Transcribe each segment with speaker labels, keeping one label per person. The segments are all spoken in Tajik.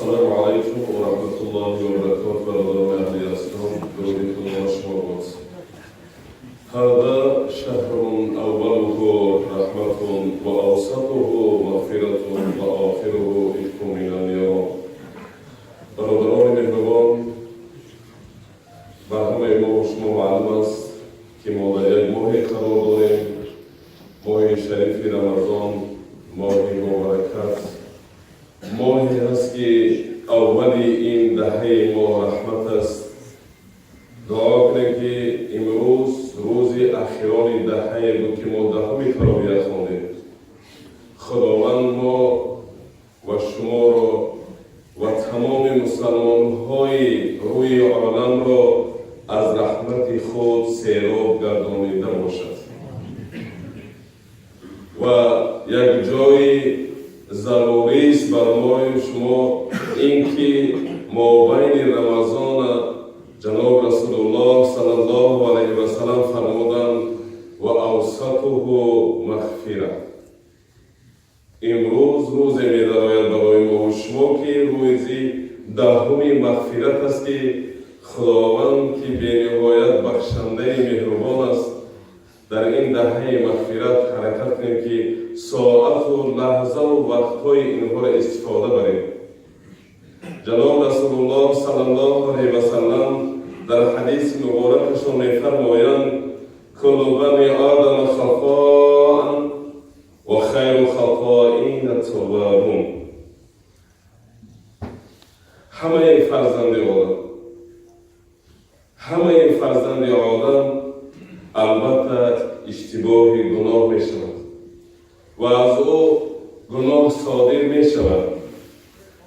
Speaker 1: Ассалому алайкум ва раҳматуллоҳи ва баракотуҳ. Бародарони аҳли ислом, дуруди Худо ба шумо бод. هذا شهر أوله رحمة وأوسطه مغفرة وآخره عتق من النيران. Бародарони меҳрубон, ба ҳамаи мо шумо маълум аст, ки мо дар як моҳе қарор дорем, моҳи шарифи Рамазон, моҳи бобаракат, моҳе ҳаст, ки аввали ин даҳаи моҳ раҳмат аст. Дуо кунем, ки имрӯз рӯзи ахирони даҳае буд, ки мо даҳуми таровия хондем. Худованд мо ва шуморо ва тамоми мусалмонҳои рӯи оламро аз раҳмати худ сероб гардонида бошад. Ва як ҷои зарурист бар мои шумо ин ки мобайни Рамазона ҷаноб Расулуллоҳ саллаллоҳу алайҳи васалам фармуданд: ва авсатуҳу мағфира. Имрӯз рӯзе медарояд барои мову шумо, ки рӯзи даҳуми мағфират аст, ки Худованд, ки бениҳоят бахшандаи меҳрубон аст, дар ин даҳаи мағфират ҳаракат кунем, ки соату лаҳзаву вақтҳои инҳоро истифода барем. Ҷаноб Расулуллоҳ саллаллоҳу алайҳи васалам дар ҳадиси муборакашон мефармоянд: كل بني آدم خطاء وخير الخطائين التوابون. Ҳамаи фарзанди одам, ҳамаи фарзанди одам албатта иштибоҳи гуноҳ мешавад ва аз ӯ гуноҳ содир мешавад.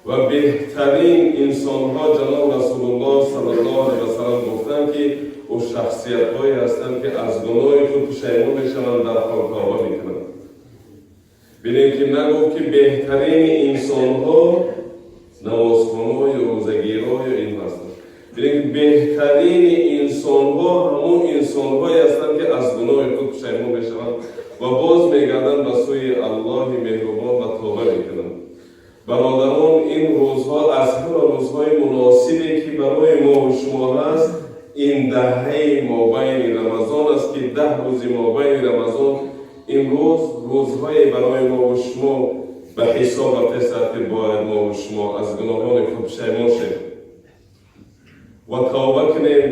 Speaker 1: Ва беҳтарин инсонҳо, ҷаноб Расулуллоҳ саллаллоҳу алайҳи васалам гуфтанд, ки ӯ шахсиятҳое ҳастанд, ки аз гуноҳи худ пушаймон мешаванд, дар ҳол тавба мекунанд. Бинем, ки нагуфт, ки беҳтарини инсонҳо намозхоно ё рӯзагиро ё ин ҳастанд. Бинем, ки беҳтарини инсонҳо ҳамон инсонҳое ҳастанд, ки аз гуноҳи худ пушаймон мешаванд ва боз мегарданд ба сӯи Аллоҳи меҳрубон ва тавба мекунанд. Бародарон, ин рӯзҳо аз ҳама рӯзҳои муносибе, ки барои мо шумо ҳаст, ин даҳаи мобайни Рамазон аст, ки 10 рӯзи мобайни Рамазон имрӯз рӯзҳое барои мо шумо ба ҳисоб рафтааст, ки бояд мо шумо аз гуноҳони худ пушаймон шавем ва тавба кунем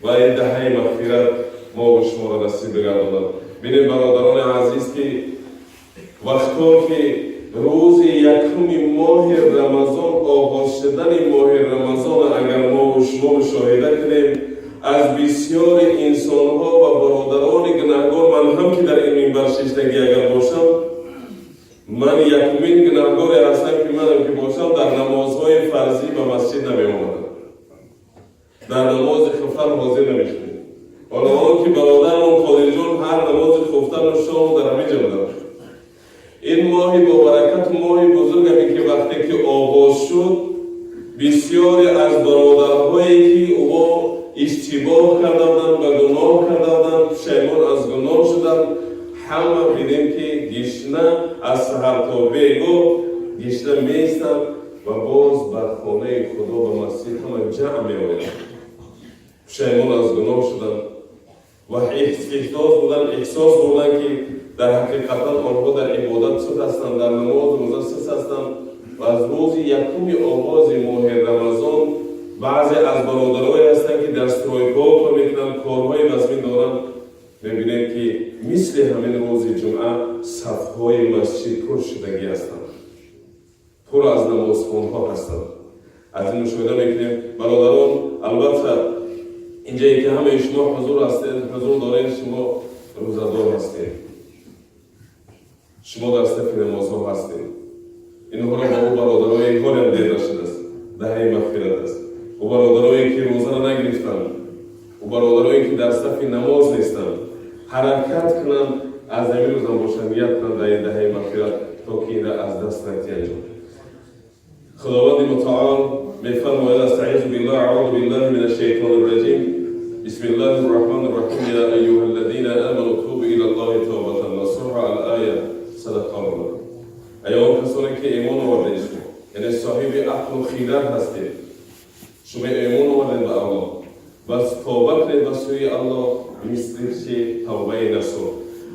Speaker 1: ва ин даҳаи мағфират мо шуморо насиб бигардонад. Бинем, бародарони азиз, ки вақто ки рӯзи якуми моҳи Рамазон, оғоз шудани моҳи Рамазон, агар мо шумо мушоҳида кунем, аз бисёри инсонҳо ва бародарони гунаҳгор, ман ҳам ки дар ин минбар шиштагӣ агар бошам, ман якумин гунаҳгоре ҳастам, ки манам ки бошам, дар намозҳои фарзӣ ба масҷид намеомадам, дар намози хуфтан ҳозир намешудем. Ҳоло он ки бародармон Қодирҷон ҳар намози хуфтану шому дар ҳамин ҷо будам. Ин моҳи бобаракату моҳи бузургаме, ки вақте ки оғоз шуд, бисёре аз бародарҳое, ки ӯ иштибоҳ карда буданд ва гуноҳ карда буданд, пушаймон аз гуноҳ шуданд. Ҳама бинем, ки гишна аз саҳар то бегоҳ гишна меистанд ва боз бар хонаи Худо, ба масҷид ҳама ҷамъ меоянд. Пушаймон аз гуноҳ шуданд ва эҳсос буданд, ки дар ҳақиқатан онҳо дар ибодат суст ҳастанд, дар намоз, рӯза суст ҳастанд. Ва аз рӯзи якуми оғози моҳи Рамазон баъзе аз бародарое ҳастанд, ки дар стройка ҳо кор мекунанд, корҳои вазмин доранд. Мебинем, ки мисли ҳамин рӯзи ҷумъа сафҳои масҷид пур шудагӣ ҳастанд, пур аз намозхонҳо ҳастанд. Аз ин мушоҳида мекунем, бародарон. Албатта, инҷае ки ҳамаи шумо ҳузур ҳастед, ҳузур доред, шумо рӯзадор ҳастед, шумо дар сафи намозҳо ҳастед. Инҳоро ба ӯ бародарое ҳолям дер нашудааст, даҳаи мағфират аст. Ӯ бародарое, ки рӯзаро нагирифтанд, ӯ бародарое, ки дар сафи намоз нестанд, ҳаракат кунанд, аз ҳамин рӯзам бошанд, ният кунанд дар ин даҳаи мағфират, то ки инра аз даст натиҳанд. Худованди мутаол мефармояд: أستعيذ بالله، أعوذ بالله من الشيطان الرجيم، بسم الله الرحمن الرحيم، يا أيها الذين آمنوا توبوا إلى الله توبة نصوحا، الآية. صدق الله. Эй он касоне, ки имон овардаи шумо. Яъне соҳиби ақлу хирад ҳастед, шумо имон овардед ба Аллоҳ, бас тавба кунед ба сӯи Аллоҳ мисли чи? Тавбаи насӯҳ.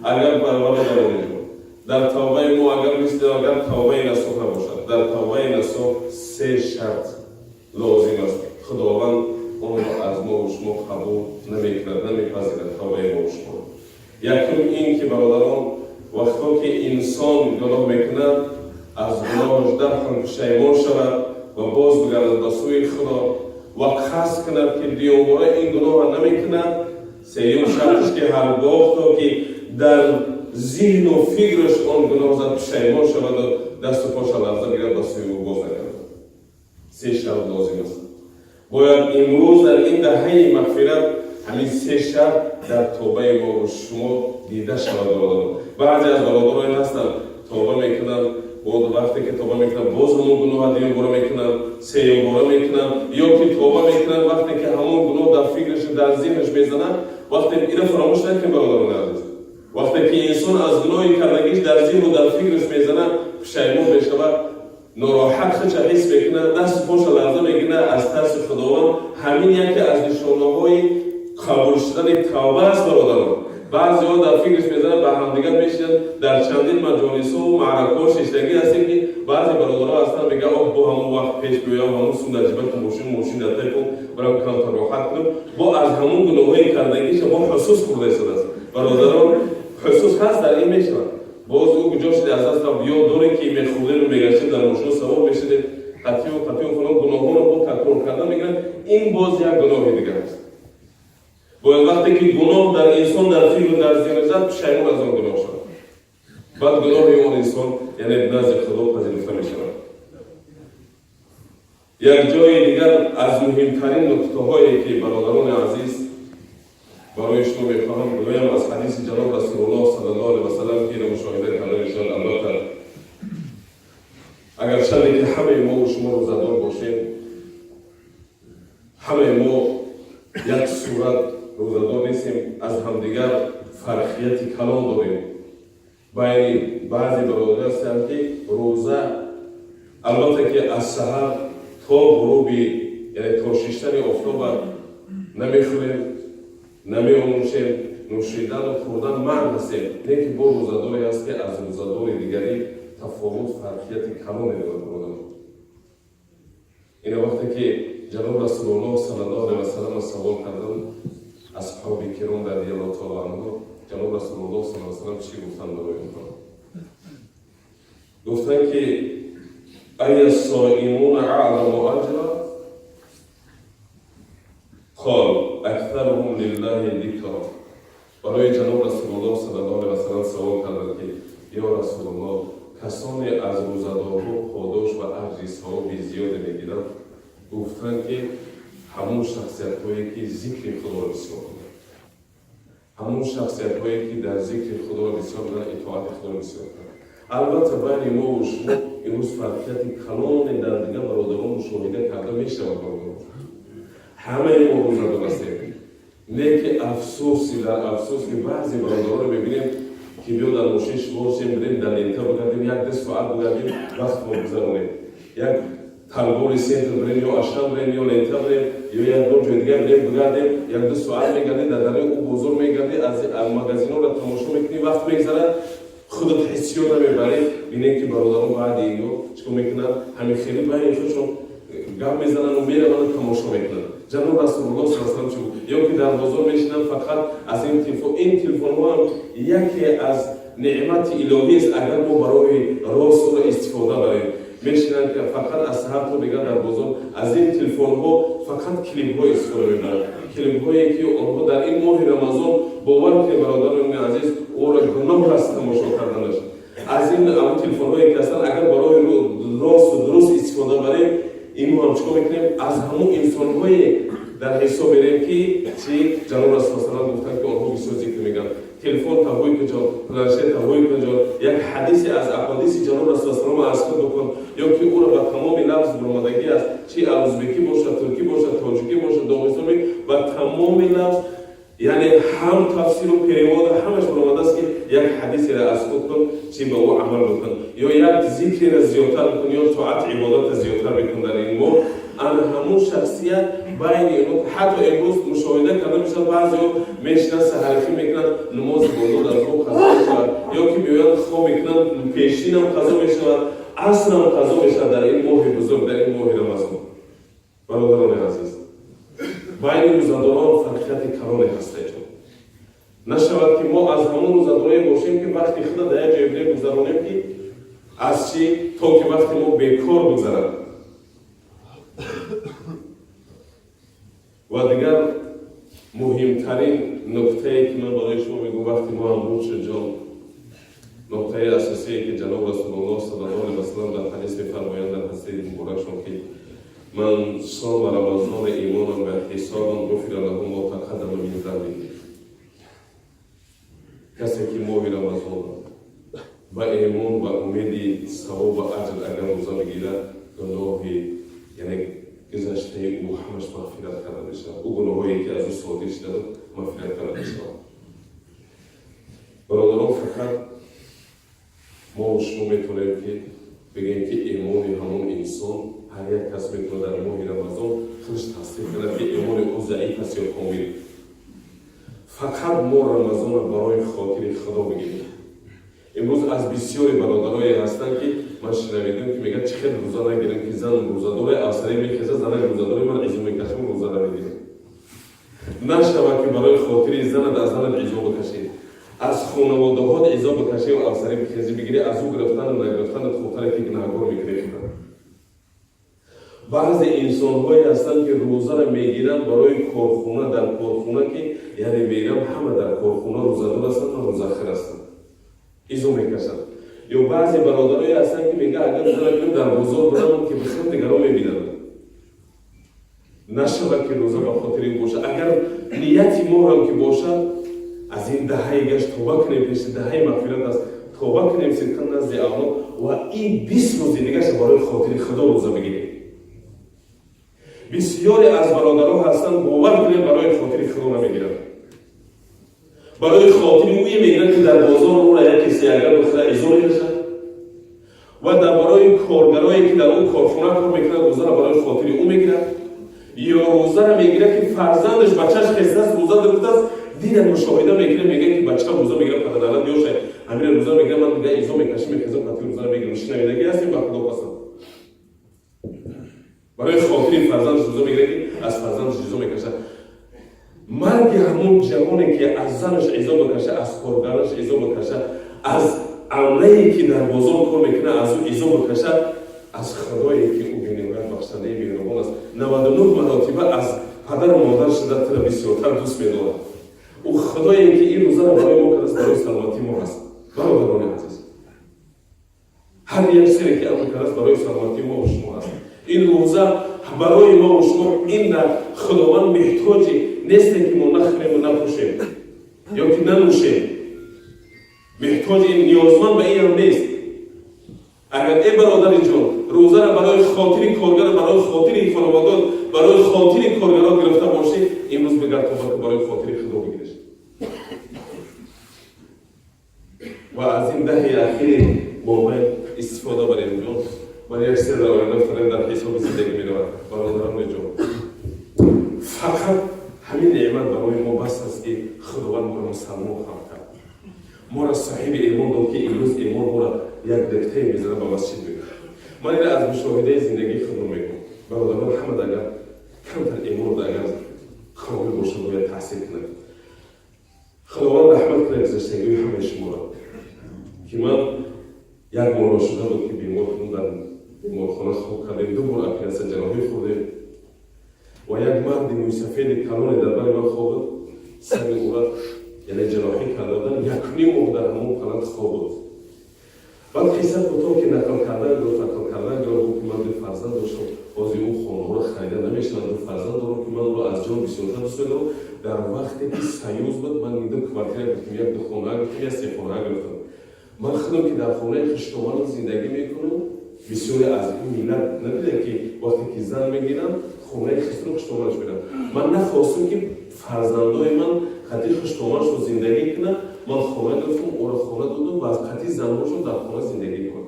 Speaker 1: Агар, бародарони ҷон, дар тавбаи мо агар мисли агар тавбаи насӯҳ набошад, дар тавбаи насӯҳ се шарт лозим аст, Худованд онро аз мо шумо қабул намекунад, намепазирад тавбаи мо шумо. Якум ин ки, бародарон, вақто ки инсон гуноҳ мекунад, аз гуноҳаш дарҳол пушаймон шавад ва боз бигардад ба сӯи Худо ва қасд кунад, ки дуюмбора ин гуноҳро намекунад. Сеюм шарташ, ки ҳаргоҳ то ки дар зиҳну фикраш он гуноҳ зад, пушаймон шаваду дасту поша ларза гирад, ба сӯи ӯ боз нагардад. Се шарт лозим аст. Бояд имрӯз дар ин даҳаи мағфират ҳамин се шарт дар тобаи мо шумо дида шавад. Бародарон, баъзе аз бародарон ҳастанд, тоба мекунанд, вақте ки тоба мекунанд, боз ҳамон гуноҳа дуюм бора мекунанд, сеюм бора мекунанд, ё ки тоба мекунанд, вақте ки ҳамон гуноҳ дар фикраш, дар зеҳнаш мезанад. Вақте ина фаромӯш накунед, бародарони азиз, вақте ки инсон аз гуноҳи кардагиш дар зеҳну дар фикраш мезанад, пушаймон мешавад, нороҳат худша ҳис мекунад, дасту поша ларза мекунад аз тарси Худованд. Ҳамин яке аз нишонаҳои қабул шудани тавба аст, бародарон. Баъзеҳо дар фикраш мезанад, ба ҳамдигар мешинанд, дар чандин маҷолису маъракаҳо шиштагӣ ҳастем, ки баъзе бародаро ҳастанд, мегӯяд: «Оҳ, бо ҳамон вақт пеш биёям, ҳамон сум дар ҷибату мошин, мошин дар тайкун, барам камтар роҳат кунам». Бо аз ҳамон гуноҳҳои кардагиша бо ҳусус хӯрда истодааст. Бародарон, ҳусус ҳаст, дар ин мешавад. Боз ӯ куҷо шуде, аз даст рафт. Ёд доре, ки мехӯрдему мегаштем, дар мошину савор мешудем, қатию қатию фалон гуноҳонро бо такрор кардан мегиранд. Ин боз як гуноҳи дигар аст. Бояд вақте ки гуноҳ дар инсон дар фикру дар зеҳн зад, пушаймон аз он гуноҳ шавад, баъд гуноҳи он инсон, яъне, назди Худо пазируфта мешавад. Як ҷои дигар аз муҳимтарин нуктаҳое, ки, бародарони азиз, барои шумо мехоҳам гӯям, аз ҳадиси ҷаноб Расулуллоҳ саллаллоҳу алайҳи васаллам, ки инро мушоҳида карда мешавад. Албатта, агарчанде ки ҳамаи мо шумо рӯзадор бошем, ҳамаи мо як сурат рӯзадор нестем, аз ҳамдигар фарқияти калон дорем. Байни баъзе бародарӣ ҳастанд, ки рӯза, албатта, ки аз саҳар то ғуруби, яъне то шиштани офтоба намехӯрем, намеомӯшем, нӯшидану хӯрдан манъ ҳастем, не ки бо рӯзадоре ҳаст, ки аз рӯзадори дигарӣ тафовут, фарқияти калоне дорад. Бародарон, ина вақте ки ҷаноб Расулуллоҳ саллаллоҳу алайҳи васаллам савол карданд асҳоби киром радиаллоҳу таала анҳу, ҷаноб Расулуллоҳ саллаллоҳу алайҳи васаллам чӣ гуфтанд барои онҳо? Гуфтанд, ки أي الصائمون أعظم أجرا؟ قال أكثرهم لله ذكرا. Барои ҷаноб Расулуллоҳ саллаллоҳу алайҳи васаллам савол карданд, ки ё Расулуллоҳ, касоне аз рӯзадорҳо подош ва аҷри савоби зиёде мегиранд? Гуфтанд, ки ҳамон шахсиятҳое, ки зикри Худоро бисёр кунанд, ҳамон шахсиятҳое, ки дар зикри Худоро бисёр кунанд, итоати Худоро бисёр кунанд. Албатта, байни мо ва шумо имрӯз фарқияти калоне дар дигар бародарон мушоҳида карда мешавад. Бародарон, ҳамаи мо рӯзадор ҳастем, не ки афсӯси дар афсӯс, ки баъзе бародаронро мебинем, ки биё дар мошин шумо бирем, дар лента бигардем, як ду соат бигардем, вақтро гузаронем, як торговый центр бирем, ё Ашан бирем, ё лента бирем, ё як бор ҷои дигар бирем, бигардем, як ду соат мегардем, дар дари ӯ бозор мегардем, аз магазинҳоро тамошо мекунем, вақт мегзарад, худат ҳиссиёт намебарӣ. Бинем, ки бародарон баъди ё чикор мекунанд? Ҳамин хеле байни худшон гап мезананд, мераванд, тамошо мекунанд. Ҷаноб Расулуллоҳ саллаллоҳу чӣ гуфт? Ё ки дар бозор мешинанд, фақат аз ин телефон. Ин телефонҳо ҳам яке аз неъмати илоҳист, агар мо барои рост ӯро истифода барем. Мешинанд, ки фақат аз саҳар то бегар дар бозор аз ин телефонҳо фақат клипҳо истифода мебаранд, клипҳое, ки онҳо дар ин моҳи Рамазон, бовар кунед, бародарони азиз, ӯро гуноҳ аст тамошо карданаш. Аз ин ҳамон телефонҳое, ки ҳастанд, агар барои росту дуруст истифода барем, ин мо ҳам чикор мекунем? Аз ҳамон инсонҳое дар ҳисоб берем, ки чи ҷаноб Расул салам гуфтанд, ки онҳо бисёр зикр мекунанд. Телефон таҳвой кунҷо, планшет таҳвой кунҷо, як ҳадисе аз аҳодиси ҷаноб Расул салам аз худ бикун, ё ки ӯро ба тамоми лафз баромадагӣ аст, чи узбекӣ бошад, туркӣ бошад, тоҷикӣ бошад, доғистони, ба тамоми лафз. Яъне ҳам тафсиру перевод ҳамаш баромадааст, ки як ҳадисеро аз худ кун, чи ба ӯ амал бикун, ё як зикреро зиёдтар бикун, ё тоат ибодатро зиёдтар бикун дар ин моҳ. Ана ҳамун шахсият байни инҳо ҳатто имрӯз мушоҳида карда мешавад: баъзеҳо мешинанд, саҳархӣ мекунанд, намози бомдод аз ӯ қазо мешавад, ё ки меоянд, хоб мекунанд, пешинам қазо мешавад, асрам қазо мешавад дар ин моҳи бузург, дар ин моҳи Рамазон. Бародарони азиз, байни рӯзадорон фарқияти калоне ҳастаҷон. Нашавад, ки мо аз ҳамон рӯзадорое бошем, ки вақти худа дар як ҷои бигузаронем, ки аз чӣ то ки вақти мо бекор гузарад. Ва дигар муҳимтарин нуктае, ки ман барои шумо мегӯм, вақти мо ҳам буд шуд, ҷон, нуктаи асосие, ки ҷаноб Расулуллоҳ саллаллоҳу алайҳи васаллам дар ҳадис мефармоянд, дар ҳадиси муборакшон, ки من صام رمضان ایمانا و احتسابا غفر له ما تقدم من ذنبه. کسی که ماه رمضان با ایمان و امید ثواب و اجر اگر روزه بگیرد، گناه یعنی گذشته او همش مغفرت کرده میشود. او گناهایی که از او صادر شده بود مغفرت کرده میشود. برادران، فقط ما و شما میتونیم که بگیم که ایمان همون انسان، هر یک کس میتونه در ماه رمضان خودش تصدیق کند که ایمان او ضعیف است یا کامل. فقط ما رمضان برای خاطر خدا بگیریم. امروز از بسیاری برادرایی هستند که من شنیدم که میگن چه خیلی روزه نگیریم که زن روزه داره، اثری میخزه، زن روزه داره، من عزو میکشم، روزه نمیگیرم. نشود که برای خاطر زن از زن عزو بکشید، از خانواده ها عزو بکشی و افسری بخیزی بگیری، از او گرفتن و نگرفتن خاطر که گناهکار میکنی. بعضی انسان هایی هستند که روزه را میگیرند برای کارخونه، در کارخونه که یعنی میگم همه در کارخونه روزه دار هستند و روزه خیر هستند، ایزو میکشند. یا بعضی برادرایی هستند که میگه اگر روزه نگیرم در بازار برم که بخیر دیگران میبینند. نشود که روزه به خاطر این باشه. اگر نیت ما هم که باشد، از این دهه گشت توبه کنیم، پیش دهه مغفرت است، توبه کنیم صدقا نزد الله و این 20 روز دیگه برای خاطر خدا روزه بگیریم. بسیاری از برادرها هستند، باور کنیم، برای خاطر خدا نمیگیرند، برای خاطر اوی میگیرند که در بازار او را یک کسی اگر بخره ایزو میکشد و در برای کارگرایی که در اون کارخانه کار میکنند روزه را برای خاطر او میگیرند، یا روزه را میگیره که فرزندش، بچهش خسته است، روزه گرفته است، دیدن مشاهده میکنه، میگه که بچه روزه میگیره، پدر بیاشه همین روزه میگیره، من دیگه ایزو میکشم، میخزم، پتی روزه میگیرم. شنیدگی هستیم، به خدا قسم، برای خاطر فرزندش روزه میگیره که از فرزندش ایزو میکشه. مرگ همون جوانی که از زنش ایزو بکشه، از کارگرش ایزو بکشه، از عمله‌ای که در بازار کار میکنه از او ایزو بکشه، از خدایی که او بینهایت بخشنده مهربان است، 99 مراتبه از پدر و مادرش در بسیارتر دوست میدارد. او خدایی که این روزه را برای ما کرده است، برای سلامتی ما هست. برادران عزیز، هر یک سری که امر کرده است برای سلامتی ما و شما است. این روزه برای ما و شما، این خداوند محتاجی نیست که ما نخوریم و نپوشیم یا که ننوشیم. محتاج این، نیازمند به این هم نیست. اگر ای برادر جان روزه را برای خاطر کارگر، برای خاطر خانواده، برای خاطر کارگران گرفته باشی، امروز بگرد توبه که برای خاطر خدا بگیرش. و از این دهه اخیر موبایل استفاده بریم جان. من یک سر در آینده در حساب زندگی میرود. برادران جان، فقط همین نعمت برای ما بس است که خداوند ما را مسلمان خلق کرد، ما را صاحب ایمان داد که امروز ایمان ما را یک دکته میزنه به مسجد میگه. من این از مشاهده زندگی خودم میگم. برادران، همه اگر کمتر ایمان اگر کامل باشه باید تحصیل کنه. خداوند رحمت کنه گذشتگی همه شما را که من یک ماه شده بود که بیمار بودم، در بیمارخانه خواب کردیم، دو بار اپراسیون جراحی خوردیم و یک مرد موی سفید کلانی در بر من خواب بود. سر او را یعنی جراحی کرده بودن، 1.5 ماه در همون حالت خواب بود. بعد قصه کوتاه که نقل کردن گفت، نقل کردن گفت که من دو فرزند داشتم، بازی اون خانه رو خریده نمیشدم، دو فرزند دارم که من رو از جان بسیارتر دوست می‌دارم. در وقتی که سیوز بود، من دو квартира گرفتم، یک دو خانه گرفتم، یک سه خانه گرفتم. من خودم که در خانه خوشتوان زندگی میکنم. Бисёре аз ин миллат надидем, ки вақте ки зан мегиранд, хонаи хисру хуштоманаш меранд. Ман нахостам, ки фарзандои ман қати хуштоманашон зиндагӣ кунанд. Ман хона гирифтам, ӯро хона додам ва аз қати занҳошон дар хона зиндагӣ кунам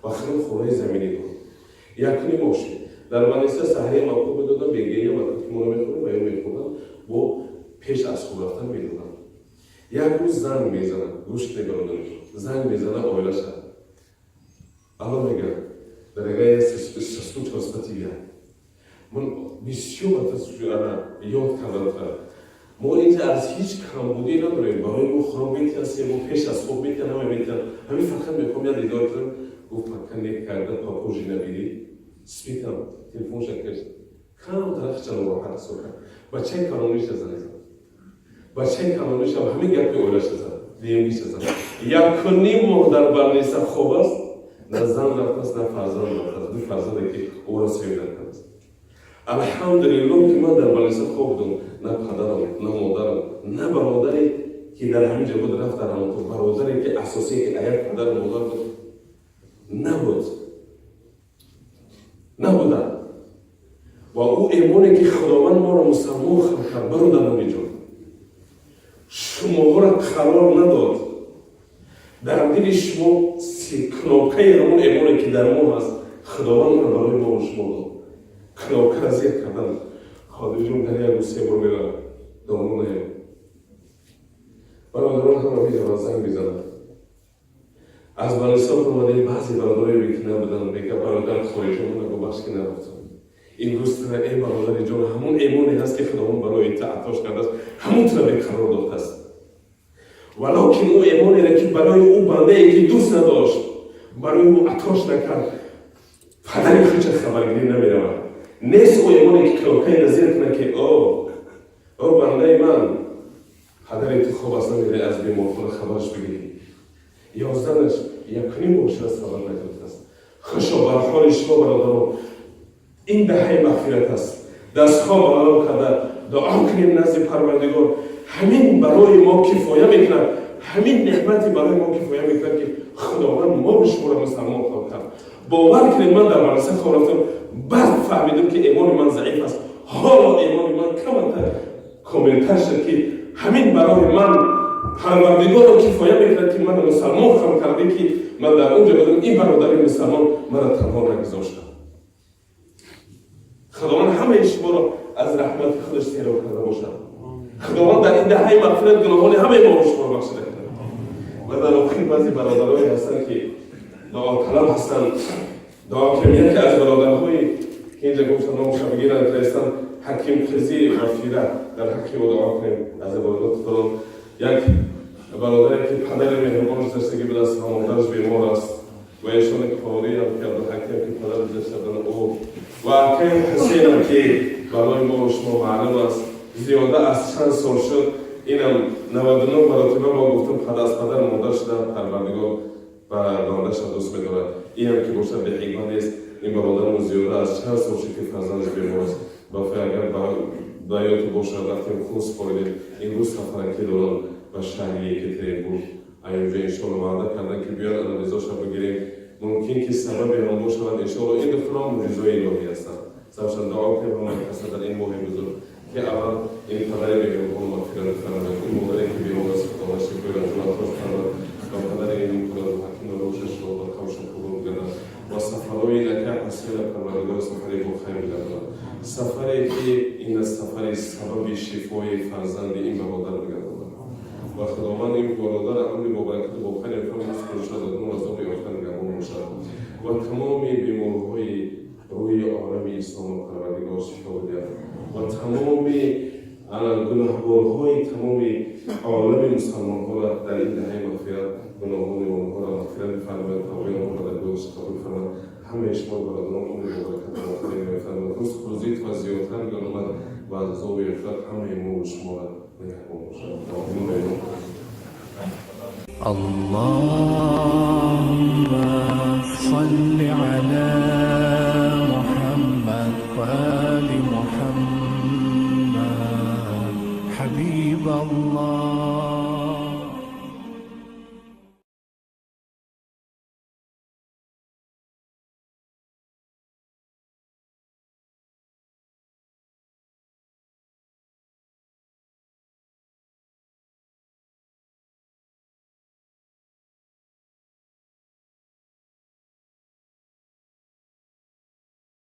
Speaker 1: ва хеле хонаи заминӣ дорам. Якуним моҳ шуд дар больница, саҳрия мавқуф медодам, бегия вақте ки моро мехӯрем ва ё мехӯрдам, бо пеш аз хоб рафтан медодам. Як рӯз занг мезанам, гӯш мебарондам, занг мезанам оилаша. Алло, мегӯям, дорогая, я соскучилась по тебе. Ман бисёр ана ёд кардам. Мо инҷа аз ҳеҷ камбудӣ надорем, барои мо хӯрок метиҳанд, се мо пеш аз хоб метиҳанд, ҳама метиҳанд. Ҳамин фақат мехоҳам як дидор кунам. Гуфт: «Пока не, когда попозже набери». Спитам, телефонша кашт. Кам тарафча нороҳат ҳисоб кард. Бачаи калониша занг зад, бачаи калониша ҳамин гапи оилаша зад, дуюмиша зад. Якуним моҳ дар больница хоб аст, на зан рафтааст, на фарзанд рафтааст, ду фарзанде ки ӯро севидан кардааст. Алҳамдулиллоҳ, ки ман дар больница хоб будам, на падарам, на модарам, на бародаре, ки дар ҳамин ҷо буд, рафт дар ҳамон. Бародаре, ки асосие, ки агар падару модар буд, набуд, набуда. Ва ӯ эмоне, ки Худованд моро мусалмон халқ кард, бародарони ҷон, шумоҳоро қарор надод. Дар дили шумо кнопкаи ҳамон эмоне, ки дар мо ҳаст, Худованд онро барои мо шумо дод. Кнопкаро зер кардан. Ходиҷон дар як рӯз се бор меравад домонаем. Бародарон ҳама мераванд, занг мезананд. Аз больница омадем, баъзе бародарое, ки набуданд, мега: «Бародар, хориҷон нагу, бахш, ки нарафтам имрӯз тара». Э, бародари ҷон, ҳамон эмоне ҳаст, ки Худованд барои та атош кардааст, ҳамон тара беқарор дохтааст. Валокин ӯ эмонере, ки барои ӯ бандае, ки дӯст надошт, барои ӯ атош накард, падари худша хабаргирӣ намеравад. Нест ӯ эмоне, ки кнопкаеро зер кунад, ки о бандаи ман, падари ту хоб аст, намераи аз беморхона хабараш бигирӣ? 11-наш якуним моҳ шуда, хабар нагирифтааст. Хушо бар ҳоли шумо, бародарон. Ин даҳаи мағфират аст. Дастҳо баланд карда дуо кунем назди Парвардигор. Ҳамин барои мо кифоя мекунад, ҳамин неъмате барои мо кифоя мекунад, ки Худованд мо шуморо мусалмон халқ кард. Бовар кунед, ман дар больница хоб рафтам, баъд фаҳмидам, ки эмони ман заиф аст. Ҳоло эмони ман камантар комилтар шуд, ки ҳамин барои ман Парвардигорро кифоя мекунад, ки маро мусалмон халқ карде, ки ман дар он ҷо будам, ин бародари мусалмон маро танҳо нагузоштам. Худованд ҳамаи шуморо аз раҳмати худаш сероб карда бошад. Худованд дар ин даҳаи мағфират гуноҳони ҳамаи моро шуморо бахшида кунад. Ва дар охир баъзе бародарое ҳастанд, ки дуоталаб ҳастанд, дуо кунем. Яке аз бародарҳое, ки инҷа гуфтан, номаша бигиранд, ҳастанд, Ҳаким Қизӣ ва Фира, дар ҳаққи ӯ дуо кунем аз ибодат Худо. Як бародаре, ки падари меҳрубонаш гузаштагӣ будааст ва модараш бемор аст, ва эшоне қориам, ки Абдулҳаким, ки падар гузашта буданд ӯ, ва акаи Ҳусейнам, ки барои мо шумо маълум аст, зиёда аз чанд сол шуд, инам 99 маротиба мо гуфтам, аз падар модар шуда, Парвардигор ба бандаша дӯст медорад. Инам ки бошад, беҳикмат нест. Ин бародармон зиёда аз чанд сол шуд, ки фарзандаш бемор аст. Бафе агар ба ёдту бошад, рафтем, хун супоридем. Имрӯз сафаракӣ доранд ба шаҳри Екатеринбург. Аинҷо иншоалло ваъда кардан, ки биёд, анализоша бигирем. Мумкин ки сабаби он бошавад, иншоалло. Ин духтурон мӯъҷизаи илоҳӣ ҳастанд. Сабшан дуо кунем ҳамаи каса дар ин моҳи бузург, ки аввал ин падари меҳрубон мағфират фармояд, ин модаре, ки бемор аст, Худованд шифои ато фармояд, ва падари ин ҳаким рӯшашро ба қавша қабул гардад, ва сафарҳои нака ҳасила Парвардигор сафаре бо хайр бигардонад, сафаре, ки ин аз сафари сабаби шифои фарзанди ин бародар бигардонад. Ва Худованд ин бародар амри бобаракату бо хайр фармояд, додан азоби охир нигаҳбон бошад, ва тамоми беморҳои рӯи олами ислому Парвардигор шифо бидиҳад, ва тамоми гуноҳборҳои тамоми олами мусалмонҳоро дар ин даҳаи мағфират гуноҳони онҳоро мағфират бифармояд, тавбаи онҳоро дар гӯш қабул фармояд. Ҳамаи шумо бародарон умри бобаракат мефармояд, рӯз рӯзит ва зиёдтар гардонад, ва аз азоби охират ҳамаи мо шуморо нигаҳбон бошад.
Speaker 2: اللهم صل على محمد وآل محمد حبيب الله.